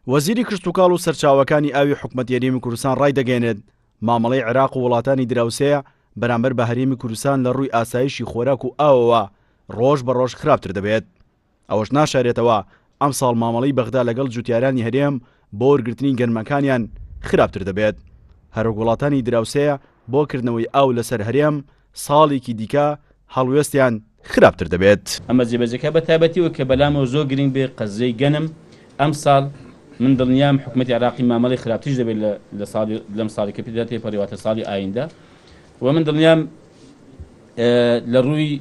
وەزیری کشتوکاڵ و سەرچاوەکانی ئاوی حکومەتی هەرێمی کوردستان ڕایدەگەیەنێت، مامەڵەی عێراق و وڵاتانی دراوسێ بەرامبەر بە هەرێمی کوردستان لە ڕووی ئاسایشی خۆراک و ئاوەوە ڕۆژ بە ڕۆژ خراپتر دەبێت. ئەوەش ناشارێتەوە، ئەمساڵ مامەڵەی بەغدا لەگەڵ جوتیارانی هەرێم بۆ وەرگرتنی گەنمەکانیان خراپتر دەبێت. هەروەک وڵاتانی دراوسێ بۆ کردنەوەی ئاو لەسەر هەرێم ساڵێکی دیکە هەڵوێستیان خراپتر دەبێت. ئەمە جێبەجێکرا بە تایبەتی و کە بەلامەوە زۆر گرنگ بێ قەزیەی گەنم ئەمساڵ من دڵنیام حکومەتی عێراقی مامەڵەی خراپتریش دەبێت لە ساڵی لەم ساڵی کە پێدا تێپەڕی واتە ساڵی ئایندە و من دڵنیام لە ڕووی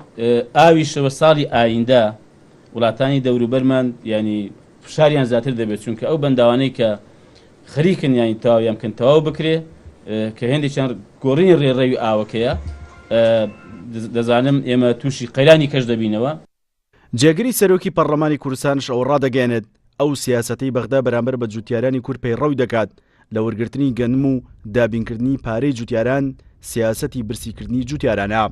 ئاویشەوە ساڵی ئایندە وڵاتانی دەوروبەرمان ینی فشاریان زیاتر دەبێت چونکە ئەو بەنداوانەی کە خەریکن یانی تەواویان بکەن تەواو بکرێ کە هێندێکیان گۆڕینی ڕێڕەوی ئاوەکەیە دەزانم ئێمە تووشی قەیرانی کەش دەبینەوە. جێگری سەرۆکی پەڕلەمانی کوردستانش ئەوە ڕادەگەیەنێت، ئەو سیاسەتەی بەغدا بەرامبەر بە جوتیارانی کورد پەیڕەوی دەکات لە وەرگرتنی گەنم و دابینکردنی پارەی جوتیاران سیاسەتی برسیکردنی جوتیارانە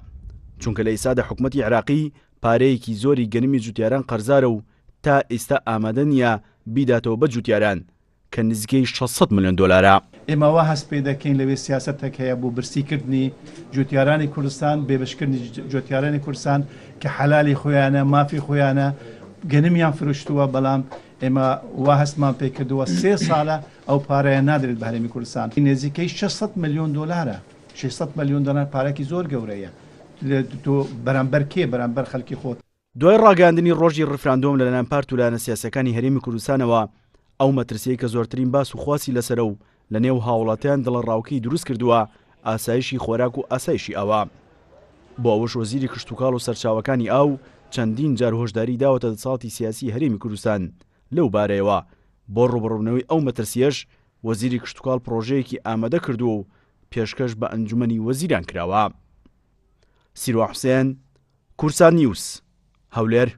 چونکە لە ئیستادا حکومەتی عێراقی پارەیەکی زۆری گەنمی جوتیاران قەرزارە و تا ئیستا ئامادە نییە بیداتەوە بە جوتیاران کە نزیکەی 600 ملیۆن دۆلارە. ئێمە وا هەست پێ دەکەین لەوێ سیاسەتێک هەیە بۆ برسی کردنی جوتیارانی کوردستان، بێبەشکردنی جوتیارانی کوردستان کە حەلالی خۆیانە، مافی خۆیانە، گەنمیان فرۆشتووە، بەڵام ئێمە وا هەستمان پێ کردووە سێ ساڵە ئەو پارەیە نادرێت بە هەرێمی کوردستان. نزیکەی 600 ملیۆن دۆلارە، 600 ملیۆن دۆلار پارەیەکی زۆر گەورەیە، تۆ بەرامبەر کێ؟ بەرامبەر خەلکی خۆت. دوای ڕاگەیاندنی ڕۆژی ڕیفراندۆم لەلایەن پارت و لایەنە سیاسیەکانی هەرێمی کوردستانەوە، ئەو مەترسیەی کە زۆرترین باس و خواسی لەسەرە و لەنێو هاوڵاتیان دڵەڕاوکێی دروست کردووە، ئاسایشی خۆراک و ئاسایشی ئاوە. بۆ ئەوەش وەزیری کشتوکاڵ و سەرچاوەکانی ئاو چەندین جار هۆشداری داوەتە دەسەڵاتی سیاسی هەرێمی کوردستان لەو بارەیەوە. بۆ ڕووبەڕووبنەوەی ئەو مەترسیەش وەزیری کشتوکاڵ پڕۆژەیەکی ئامادە کردووە و پێشکەش بە ئەنجومەنی وەزیران کراوە. سیروان حوسێن، کوردسات نیوز، هەولێر.